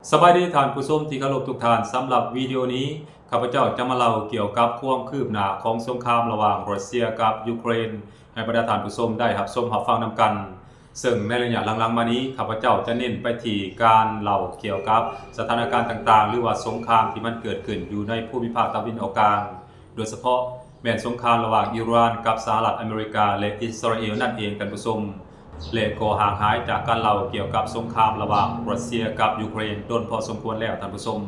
ສະບາຍດີທ່ານຜູ້ຊົມທີ່ເຄົາລົບທຸກທ່ານ, ສຳລັບວິດີໂອນີ້ ຂ້າພະເຈົ້າຈະມາເລົ່າກ່ຽວກັບຄວາມຄືບໜ້າຂອງສົງຄາມລະຫວ່າງຣັດເຊຍກັບຢູເຄຣນ ໃຫ້ບັນດາທ່ານຜູ້ຊົມໄດ້ຮັບຊົມຮັບຟັງນຳກັນ. ເຊິ່ງໃນໄລຍະຫຼັງໆມານີ້ ຂ້າພະເຈົ້າຈະເນັ້ນໄປທີ່ການເລົ່າກ່ຽວກັບສະຖານະການຕ່າງໆ ຫຼືວ່າສົງຄາມທີ່ມັນເກີດຂຶ້ນຢູ່ໃນພູມິພາກຕາເວັນອອກກາງ, ໂດຍສະເພາະແມ່ນສົງຄາມລະຫວ່າງອີຣານກັບສະຫະລັດອາເມລິກາ ແລະ ອິດສະຣາເອວນັ້ນເອງທ່ານຜູ້ຊົມ. ແລະ ກໍຫ່າງຫາຍຈາກການເລົ່າກ່ຽວກັບສົງຄາມລະຫວ່າງຣັດເຊຍກັບຢູເຄຣນດົນພໍສົມຄວນແລ້ວທ່ານຜູ້ຊົມ.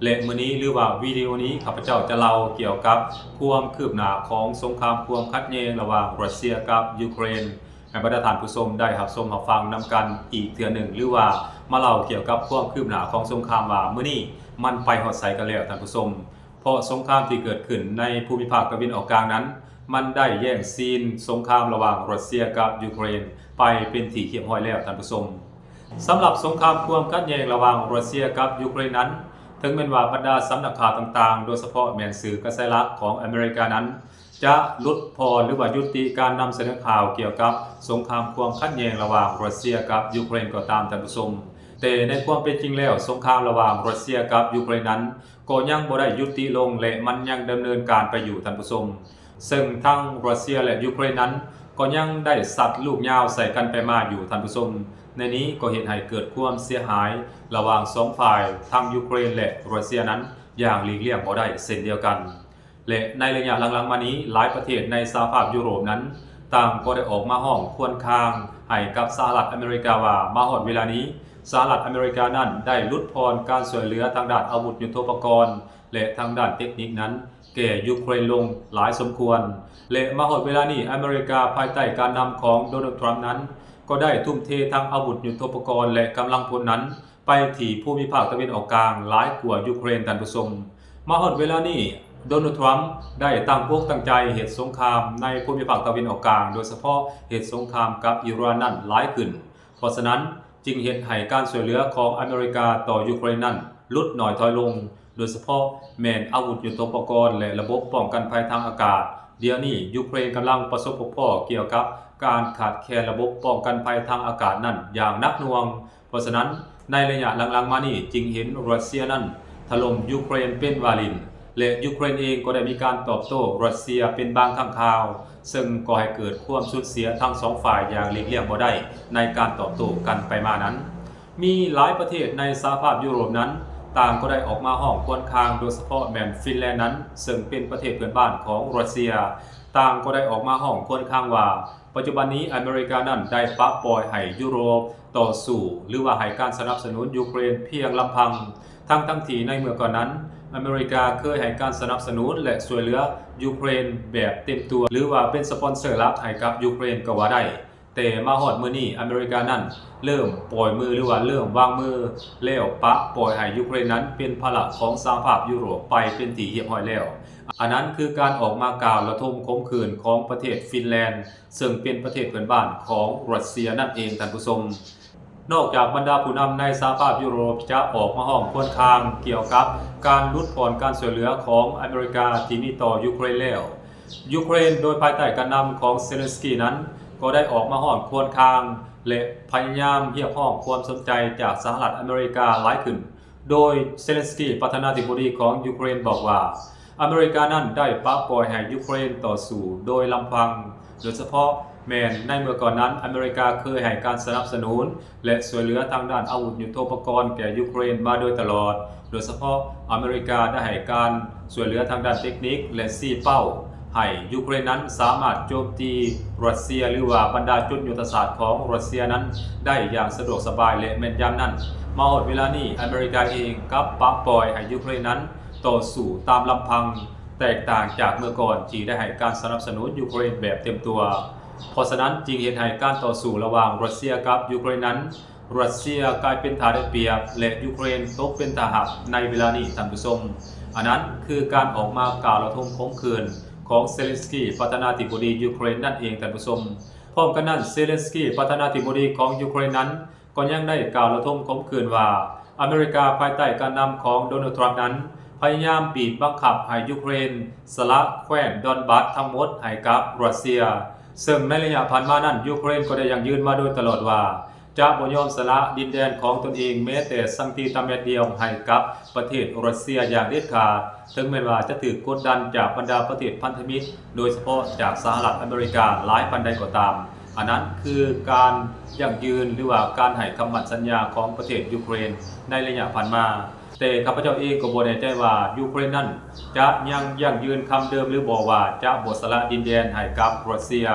ແລະ ມື້ນີ້ ຫຼືວ່າວິດີໂອນີ້ ຂ້າພະເຈົ້າຈະເລົ່າກ່ຽວກັບຄວາມຄືບໜ້າຂອງສົງຄາມຄວາມຂັດແຍ່ງລະຫວ່າງຣັດເຊຍກັບຢູເຄຣນ ໃຫ້ບັນດາທ່ານຜູ້ຊົມໄດ້ຮັບຊົມຮັບຟັງນຳກັນອີກເທື່ອໜຶ່ງ ຫຼືວ່າມາເລົ່າກ່ຽວກັບຄວາມຄືບໜ້າຂອງສົງຄາມວ່າມື້ນີ້ມັນໄປຮອດໃສກັນແລ້ວທ່ານຜູ້ຊົມ. ເພາະສົງຄາມທີ່ເກີດຂຶ້ນໃນພູມິພາກຕາເວັນອອກກາງນັ້ນ ມັນໄດ້ແຍ່ງຊີນສົງຄາມລະຫວ່າງຣັດເຊຍກັບຢູເຄຣນໄປເປັນທີ່ຮຽບຮ້ອຍແລ້ວທ່ານຜູ້ຊົມ. ສຳລັບສົງຄາມຄວາມຂັດແຍ່ງລະຫວ່າງຣັດເຊຍກັບຢູເຄຣນນັ້ນ ເຖິງແມ່ນວ່າບັນດາສຳນັກຂ່າວຕ່າງໆ ໂດຍສະເພາະແມ່ນສື່ກະແສຫຼັກຂອງອາເມລິການັ້ນ ຈະຫຼຸດຜ່ອນ ຫຼືວ່າຍຸຕິການນຳສະເໜີຂ່າວກ່ຽວກັບສົງຄາມຄວາມຂັດແຍ່ງລະຫວ່າງຣັດເຊຍກັບຢູເຄຣນກໍຕາມທ່ານຜູ້ຊົມ, ແຕ່ໃນຄວາມເປັນຈິງແລ້ວ ສົງຄາມລະຫວ່າງຣັດເຊຍກັບຢູເຄຣນນັ້ນ ກໍຍັງບໍ່ໄດ້ຍຸຕິລົງ ແລະ ມັນຍັງດຳເນີນການໄປຢູ່ທ່ານຜູ້ຊົມ. ເຊິ່ງທັງຣັດເຊຍ ແລະ ຢູເຄຣນນັ້ນ ກໍຍັງໄດ້ຊັດລູກຍາວໃສ່ກັນໄປມາຢູ່ທ່ານຜູ້ຊົມ. ໃນນີ້ກໍເຮັດໃຫ້ເກີດຄວາມເສຍຫາຍລະຫວ່າງສອງຝ່າຍ ທັງຢູເຄຣນ ແລະ ຣັດເຊຍນັ້ນ ຢ່າງຫຼີກລ່ຽງບໍ່ໄດ້ເຊັ່ນດຽວກັນ. ແລະ ໃນໄລຍະຫຼັງໆມານີ້ ຫຼາຍປະເທດໃນສະຫະພາບຢູໂຣບນັ້ນ ຕ່າງກໍໄດ້ອອກມາຮ້ອງຄວນຄາງໃຫ້ກັບສະຫະລັດອາເມລິກາວ່າ ມາຮອດເວລານີ້ ສະຫະລັດອາເມລິການັ້ນໄດ້ຫຼຸດຜ່ອນການຊ່ວຍເຫຼືອທາງດ້ານອາວຸດຍຸດໂທປະກອນ ແລະ ທາງດ້ານເຕັກນິກນັ້ນ ແກ່ຢູເຄຣນລົງຫຼາຍສົມຄວນ ແລະ ມາຮອດເວລານີ້ ອາເມລິກາພາຍໃຕ້ການນຳຂອງໂດນັລ ທຣຳ ນັ້ນ ກໍໄດ້ທຸ່ມເທທັງອາວຸດຍຸດໂທປະກອນ ແລະ ກຳລັງພົນນັ້ນ ໄປທີ່ພູມິພາກຕາເວັນອອກກາງຫຼາຍກວ່າຢູເຄຣນທ່ານຜູ້ຊົມ. ມາຮອດເວລານີ້ ໂດນັລ ທຣຳ ໄດ້ຕັ້ງອົກຕັ້ງໃຈເຮັດສົງຄາມໃນພູມິພາກຕາເວັນອອກກາງ, ໂດຍສະເພາະເຮັດສົງຄາມກັບອີຣານນັ້ນຫຼາຍຂຶ້ນ. ເພາະສະນັ້ນ ຈຶ່ງເຮັດໃຫ້ການຊ່ວຍເຫຼືອຂອງອາເມລິກາຕໍ່ຢູເຄຣນນັ້ນຫຼຸດໜ້ອຍຖອຍລົງ, ໂດຍສະເພາະແມ່ນອາວຸດຍຸດໂທປະກອນ ແລະ ລະບົບປ້ອງກັນໄພທາງອາກາດ. ດຽວນີ້ຢູເຄຣນກຳລັງປະສົບພົບພໍ້ກ່ຽວກັບການຂາດແຄນລະບົບປ້ອງກັນໄພທາງອາກາດນັ້ນຢ່າງໜັກໜ່ວງ. ເພາະສະນັ້ນ ໃນໄລຍະຫຼັງໆມານີ້ຈຶ່ງເຫັນຣັດເຊຍນັ້ນຖະຫຼົ່ມຢູເຄຣນເປັນວາລິນ ແລະ ຢູເຄຣນເອງກໍໄດ້ມີການຕອບໂຕ້ຣັດເຊຍເປັນບາງຄັ້ງຄາວ, ເຊິ່ງກໍໃຫ້ເກີດຄວາມສູນເສຍທັງສອງຝ່າຍຢ່າງຫຼີກລ່ຽງບໍ່ໄດ້ໃນການຕອບໂຕ້ກັນໄປມານັ້ນ. ມີຫຼາຍປະເທດໃນສະຫະພາບຢູໂຣບນັ້ນ ຕ່າງກໍໄດ້ອອກມາຮ້ອງຄວນຄາງ, ໂດຍສະເພາະແມ່ນຟິນແລນນັ້ນ ເຊິ່ງເປັນປະເທດເພື່ອນບ້ານຂອງຣັດເຊຍ, ຕ່າງກໍໄດ້ອອກມາຮ້ອງຄວນຄາງວ່າ ປັດຈຸບັນນີ້ອາເມລິການັ້ນໄດ້ປະປ່ອຍໃຫ້ຢູໂຣບຕໍ່ສູ້ ຫຼືວ່າໃຫ້ການສະໜັບສະໜູນຢູເຄຣນພຽງລຳພັງ, ທັງໆທີ່ໃນເມື່ອກ່ອນນັ້ນ ອາເມລິກາເຄີຍໃຫ້ການສະໜັບສະໜູນ ແລະ ຊ່ວຍເຫຼືອຢູເຄຣນແບບເຕັມຕົວ ຫຼືວ່າເປັນສະປອນເຊີຫຼັກໃຫ້ກັບຢູເຄຣນກໍວ່າໄດ້. ແຕ່ມາຮອດມື້ນີ້ ອາເມລິການັ້ນເລີ່ມປ່ອຍມື ຫຼືວ່າເລີ່ມວາງມື ແລ້ວປະປ່ອຍໃຫ້ຢູເຄຣນນັ້ນເປັນພາລະຂອງສະຫະພາບຢູໂຣບໄປເປັນທີ່ຮຽບຮ້ອຍແລ້ວ. ອັນນັ້ນຄືການອອກມາກ່າວລະທົມຂົມຂື່ນຂອງປະເທດຟິນແລນ ເຊິ່ງເປັນປະເທດເພື່ອນບ້ານຂອງຣັດເຊຍນັ້ນເອງທ່ານຜູ້ຊົມ. ນອກຈາກບັນດາຜູ້ນຳໃນສະຫະພາບຢູໂຣບຈະອອກມາຮ້ອງຄວນຄາງກ່ຽວກັບການຫຼຸດຜ່ອນການຊ່ວຍເຫຼືອຂອງອາເມລິກາທີ່ມີຕໍ່ຢູເຄຣນແລ້ວ, ຢູເຄຣນໂດຍພາຍໃຕ້ການນຳຂອງເຊເລັນສກີນັ້ນ ກໍໄດ້ອອກມາຮ້ອງຄວນຄາງ ແລະ ພະຍາຍາມຮຽກຮ້ອງຄວາມສົນໃຈຈາກສະຫະລັດອາເມລິກາຫຼາຍຂຶ້ນ. ໂດຍເຊເລັນສກີ ປະທານາທິບໍດີຂອງຢູເຄຣນບອກວ່າ ອາເມລິການັ້ນໄດ້ປະປ່ອຍໃຫ້ຢູເຄຣນຕໍ່ສູ້ໂດຍລຳພັງ, ໂດຍສະເພາະແມ່ນໃນເມື່ອກ່ອນນັ້ນ ອາເມລິກາເຄີຍໃຫ້ການສະໜັບສະໜູນ ແລະ ຊ່ວຍເຫຼືອທາງດ້ານອາວຸດຍຸດໂທປະກອນແກ່ຢູເຄຣນມາໂດຍຕະຫຼອດ, ໂດຍສະເພາະອາເມລິກາໄດ້ໃຫ້ການຊ່ວຍເຫຼືອທາງດ້ານເຕັກນິກ ແລະ ຊີ້ເປົ້າໃຫ້ຢູເຄຣນນັ້ນສາມາດໂຈມຕີຣັດເຊຍ ຫຼືວ່າບັນດາຈຸດຍຸດທະສາດຂອງຣັດເຊຍນັ້ນໄດ້ຢ່າງສະດວກສະບາຍ ແລະ ແມ່ນຍຳນັ້ນ. ມາຮອດເວລານີ້ ອາເມລິກາເອງກັບປະປ່ອຍໃຫ້ຢູເຄຣນນັ້ນຕໍ່ສູ້ຕາມລຳພັງ, ແຕກຕ່າງຈາກເມື່ອກ່ອນທີ່ໄດ້ໃຫ້ການສະໜັບສະໜູນຢູເຄຣນແບບເຕັມຕົວ. ເພາະສະນັ້ນຈຶ່ງເຮັດໃຫ້ການຕໍ່ສູ້ລະຫວ່າງຣັດເຊຍກັບຢູເຄຣນນັ້ນ ຣັດເຊຍກາຍເປັນທ່າໄດ້ປຽບ ແລະ ຢູເຄຣນຕົກເປັນທ່າຮັບໃນເວລານີ້ທ່ານຜູ້ຊົມ. ອັນນັ້ນຄືການອອກມາກ່າວລະທົມຂົມຂື່ນຂອງເຊເລັນສກີ ປະທານາທິບໍດີຢູເຄຣນນັ້ນເອງທ່ານຜູ້ຊົມ. ພ້ອມກັນນັ້ນ ເຊເລັນສກີ ປະທານາທິບໍດີຂອງຢູເຄຣນນັ້ນ ກໍຍັງໄດ້ກ່າວລະທົມຂົມຂື່ນວ່າ ອາເມລິກາພາຍໃຕ້ການນຳຂອງໂດນັລ ທຣຳ ນັ້ນ ພະຍາຍາມບີບບັງຄັບໃຫ້ຢູເຄຣນສະຫຼະແຄວ້ນດອນບັດທັງໝົດໃຫ້ກັບຣັດເຊຍ, ເຊິ່ງໃນໄລຍະຜ່ານມານັ້ນ ຢູເຄຣນກໍໄດ້ຢັ້ງຢືນມາໂດຍຕະຫຼອດວ່າ ຈະບໍ່ຍອມສະຫຼະດິນແດນຂອງຕົນເອງແມ້ແຕ່ຊັງຕີຕາແມັດດຽວໃຫ້ກັບປະເທດຣັດເຊຍຢ່າງເດັດຂາດ, ເຖິງແມ່ນວ່າຈະຖືກກົດດັນຈາກບັນດາປະເທດພັນທະມິດ, ໂດຍສະເພາະຈາກສະຫະລັດອາເມລິກາຫຼາຍປານໃດກໍຕາມ. ອັນນັ້ນຄືການຢັ້ງຢືນ ຫຼືວ່າການໃຫ້ຄຳໝັ້ນສັນຍາຂອງປະເທດຢູເຄຣນໃນໄລຍະຜ່ານມາ. ແຕ່ຂ້າພະເຈົ້າເອງກໍບໍ່ແນ່ໃຈວ່າຢູເຄຣນນັ້ນຈະຍັງຢັ້ງຢືນຄຳເດີມຫຼືບໍ່ວ່າຈະບໍ່ສະຫຼະດິນແດນໃຫ້ກັບຣັດເຊຍ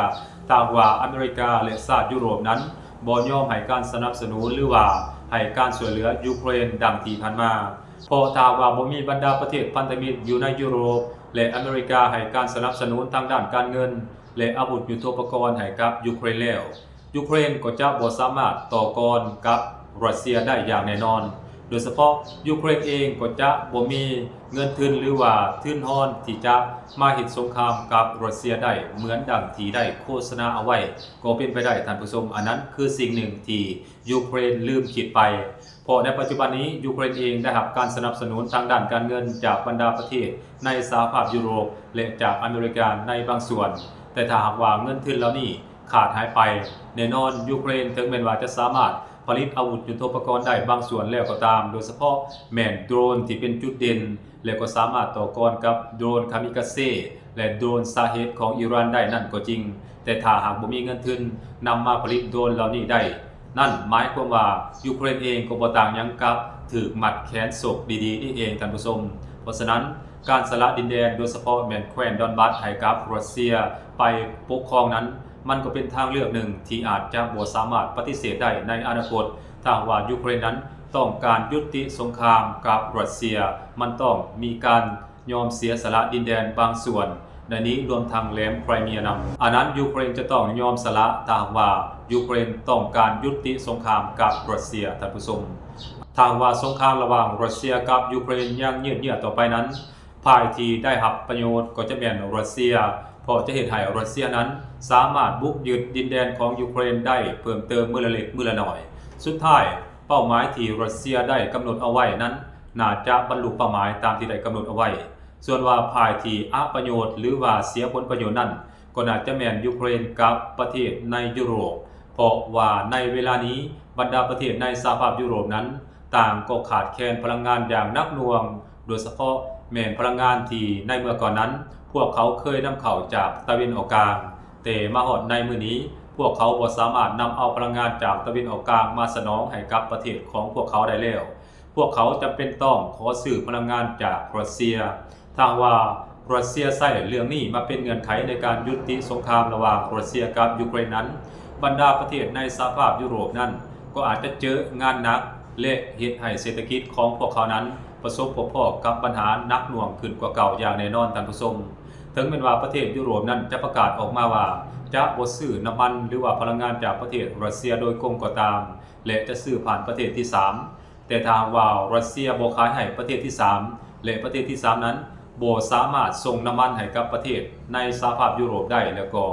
ຖ້າຫາກວ່າອາເມລິກາ ແລະ ຊາດຢູໂຣບນັ້ນບໍ່ຍອມໃຫ້ການສະໜັບສະໜູນ ຫຼືວ່າໃຫ້ການຊ່ວຍເຫຼືອຢູເຄຣນດັ່ງທີ່ຜ່ານມາ. ເພາະຖ້າຫາກວ່າບໍ່ມີບັນດາປະເທດພັນທະມິດຢູ່ໃນຢູໂຣບ ແລະ ອາເມລິກາໃຫ້ການສະໜັບສະໜູນທາງດ້ານການເງິນ ແລະ ອາວຸດຍຸດໂທປະກອນໃຫ້ກັບຢູເຄຣນແລ້ວ, ຢູເຄຣນກໍຈະບໍ່ສາມາດຕໍ່ກອນກັບຣັດເຊຍໄດ້ຢ່າງແນ່ນອນ. ໂດຍສະເພາະຢູເຄຣນເອງກໍຈະບໍ່ມີເງິນທຶນ ຫຼືວ່າທຶນຮອນທີ່ຈະມາເຮັດສົງຄາມກັບຣັດເຊຍໄດ້ ເໝືອນດັ່ງທີ່ໄດ້ໂຄສະນາເອົາໄວ້ ກໍເປັນໄປໄດ້ທ່ານຜູ້ຊົມ. ອັນນັ້ນຄືສິ່ງໜຶ່ງທີ່ຢູເຄຣນລືມຄິດໄປ, ເພາະໃນປັດຈຸບັນນີ້ຢູເຄຣນເອງໄດ້ຮັບການສະໜັບສະໜູນທາງດ້ານການເງິນຈາກບັນດາປະເທດໃນສະຫະພາບຢູໂຣບ ແລະ ຈາກອາເມລິກາໃນບາງສ່ວນ, ແຕ່ຖ້າຫາກວ່າເງິນທຶນເຫຼົ່ານີ້ ຂາດຫາຍໄປ, ແນ່ນອນຢູເຄຣນເຖິງແມ່ນວ່າຈະສາມາດຜະລິດອາວຸດຍຸດໂທປະກອນໄດ້ບາງສ່ວນແລ້ວກໍຕາມ, ໂດຍສະເພາະແມ່ນໂດຣນທີ່ເປັນຈຸດເດັ່ນ ແລະ ກໍສາມາດຕໍ່ກອນກັບໂດຣນຄາມິກາເຊ ແລະ ໂດຣນຊາເຮດຂອງອີຣານໄດ້ນັ້ນກໍຈິງ, ແຕ່ຖ້າຫາກບໍ່ມີເງິນທຶນນຳມາຜະລິດໂດຣນເຫຼົ່ານີ້ໄດ້ນັ້ນ, ໝາຍຄວາມວ່າຢູເຄຣນເອງກໍບໍ່ຕ່າງຫຍັງກັບຖືກມັດແຂນໂຊກດີໆນີ້ເອງທ່ານຜູ້ຊົມ. ເພາະສະນັ້ນ ການສະຫຼະດິນແດນ ໂດຍສະເພາະແມ່ນແຄວ້ນດອນບັດໃຫ້ກັບຣັດເຊຍໄປປົກຄອງນັ້ນ, ມັນກໍເປັນທາງເລືອກໜຶ່ງທີ່ອາດຈະບໍ່ສາມາດປະຕິເສດໄດ້ໃນອະນາຄົດ, ຖ້າຫາກວ່າຢູເຄຣນນັ້ນຕ້ອງການຢຸດຕິສົງຄາມກັບຣັດເຊຍ, ມັນຕ້ອງມີການຍອມເສຍສະຫຼະດິນແດນບາງສ່ວນໃນນີ້, ລວມທັງແຫຼມໄຄຣເມຍນຳ. ອັນນັ້ນຢູເຄຣນຈະຕ້ອງຍອມສະຫຼະ ຖ້າຫາກວ່າຢູເຄຣນຕ້ອງການຢຸດຕິສົງຄາມກັບຣັດເຊຍ, ທ່ານຜູ້ຊົມ. ຖ້າຫາກວ່າສົງຄາມລະຫວ່າງຣັດເຊຍກັບຢູເຄຣນຍັງຍືດເຍື້ອຕໍ່ໄປນັ້ນ, ຝ່າຍທີ່ໄດ້ຮັບປະໂຫຍດກໍຈະແມ່ນຣັດເຊຍ, ເພາະຈະເຮັດໃຫ້ຣັດເຊຍນັ້ນສາມາດບຸກຍຶດດິນແດນຂອງຢູເຄຣນໄດ້ເພີ່ມເຕີມມື້ລະເລັກມື້ລະໜ້ອຍ. ສຸດທ້າຍ, ເປົ້າໝາຍທີ່ຣັດເຊຍໄດ້ກຳນົດເອົາໄວ້ນັ້ນ ໜ້າຈະບັນລຸເປົ້າໝາຍຕາມທີ່ໄດ້ກຳນົດເອົາໄວ້. ສ່ວນວ່າຝ່າຍທີ່ອະປະໂຫຍດ ຫຼືວ່າເສຍຜົນປະໂຫຍດນັ້ນ ກໍໜ້າຈະແມ່ນຢູເຄຣນກັບປະເທດໃນຢູໂຣບ, ເພາະວ່າໃນເວລານີ້ບັນດາປະເທດໃນສະຫະພາບຢູໂຣບນັ້ນ ຕ່າງກໍຂາດແຄນພະລັງງານຢ່າງໜັກໜ່ວງ, ໂດຍສະເພາະແມ່ນພະລັງງານທີ່ໃນເມື່ອກ່ອນນັ້ນ ພວກເຂົາເຄີຍນຳເຂົ້າຈາກຕາເວັນອອກກາງ, ແຕ່ມາຮອດໃນມື້ນີ້ ພວກເຂົາບໍ່ສາມາດນຳເອົາພະລັງງານຈາກຕາເວັນອອກກາງມາສະໜອງໃຫ້ກັບປະເທດຂອງພວກເຂົາໄດ້ແລ້ວ. ພວກເຂົາຈຳເປັນຕ້ອງຂໍຊື້ພະລັງງານຈາກຣັດເຊຍ. ຖ້າຫາກວ່າຣັດເຊຍໃຊ້ເລື່ອງນີ້ມາເປັນເງື່ອນໄຂໃນການຍຸຕິສົງຄາມລະຫວ່າງຣັດເຊຍກັບຢູເຄຣນນັ້ນ, ບັນດາປະເທດໃນສະຫະພາບຢູໂຣບນັ້ນ ກໍອາດຈະເຈີງານໜັກ ແລະ ເຮັດໃຫ້ເສດຖະກິດຂອງພວກເຂົານັ້ນປະສົບພົບພໍ້ກັບບັນຫາໜັກໜ່ວງຂຶ້ນກວ່າເກົ່າຢ່າງແນ່ນອນ, ທ່ານຜູ້ຊົມ. ເຖິງແມ່ນວ່າປະເທດຢູໂຣບນັ້ນຈະປະກາດອອກມາວ່າຈະບໍ່ຊື້ນ້ຳມັນ ຫຼືວ່າພະລັງງານຈາກປະເທດຣັດເຊຍໂດຍກົງກໍຕາມ ແລະ ຈະຊື້ຜ່ານປະເທດທີສາມ, ແຕ່ຖ້າຫາກວ່າຣັດເຊຍບໍ່ຂາຍໃຫ້ປະເທດທີສາມ ແລະ ປະເທດທີສາມນັ້ນບໍ່ສາມາດສົ່ງນ້ຳມັນໃຫ້ກັບປະເທດໃນສະຫະພາບຢູໂຣບໄດ້ແລ້ວກໍ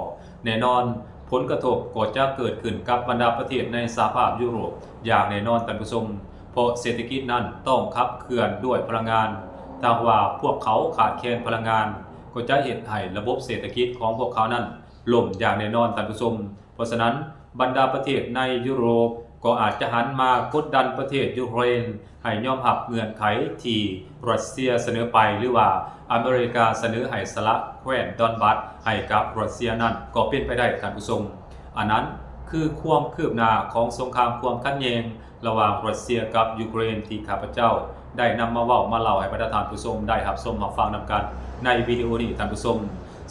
ແນ່ນອນຜົນກະທົບກໍຈະເກີດຂຶ້ນກັບບັນດາປະເທດໃນສະຫະພາບຢູໂຣບຢ່າງແນ່ນອນ, ທ່ານຜູ້ຊົມ, ເພາະເສດຖະກິດນັ້ນຕ້ອງຂັບເຄື່ອນດ້ວຍພະລັງງານ. ຖ້າຫາກວ່າພວກເຂົາຂາດແຄນພະລັງງານ, ກໍຈະເຮັດໃຫ້ລະບົບເສດຖະກິດຂອງພວກເຂົານັ້ນລົ້ມຢ່າງແນ່ນອນ, ທ່ານຜູ້ຊົມ. ເພາະສະນັ້ນ, ບັນດາປະເທດໃນຢູໂຣບກໍອາດຈະຫັນມາກົດດັນປະເທດຢູເຄຣນໃຫ້ຍອມຮັບເງື່ອນໄຂທີ່ຣັດເຊຍສະເໜີໄປ ຫຼືວ່າອາເມລິກາສະເໜີໃຫ້ສະຫຼະແຄວ້ນດອນບັດໃຫ້ກັບຣັດເຊຍນັ້ນກໍເປັນໄປໄດ້, ທ່ານຜູ້ຊົມ. ອັນນັ້ນຄືຄວາມຄືບໜ້າຂອງສົງຄາມຄວາມຂັດແຍ່ງລະຫວ່າງຣັດເຊຍກັບຢູເຄຣນທີ່ຂ້າພະເຈົ້າໄດ້ນຳມາເວົ້າມາເລົ່າໃຫ້ບັນດາທ່ານຜູ້ຊົມໄດ້ຮັບຊົມຮັບຟັງນຳກັນໃນວິດີໂອນີ້, ທ່ານຜູ້ຊົມ.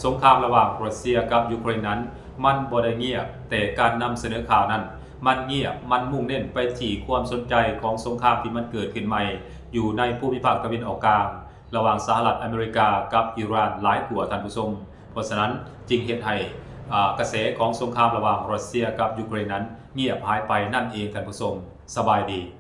ສົງຄາມລະຫວ່າງຣັດເຊຍກັບຢູເຄຣນນັ້ນ ມັນບໍ່ໄດ້ງຽບ, ແຕ່ການນຳສະເໜີຂ່າວນັ້ນ ມັນງຽບ, ມັນມຸ່ງເນັ້ນໄປທີ່ຄວາມສົນໃຈຂອງສົງຄາມທີ່ມັນເກີດຂຶ້ນໃໝ່ຢູ່ໃນພູມິພາກຕາເວັນອອກກາງ ລະຫວ່າງສະຫະລັດອາເມລິກາກັບອີຣານຫຼາຍກວ່າ, ທ່ານຜູ້ຊົມ. ເພາະສະນັ້ນຈຶ່ງເຮັດໃຫ້ ອາ ກະແສຂອງສົງຄາມລະຫວ່າງຣັດເຊຍກັບຢູເຄຣນນັ້ນງຽບຫາຍໄປນັ້ນເອງ, ທ່ານຜູ້ຊົມ. ສະບາຍດີ.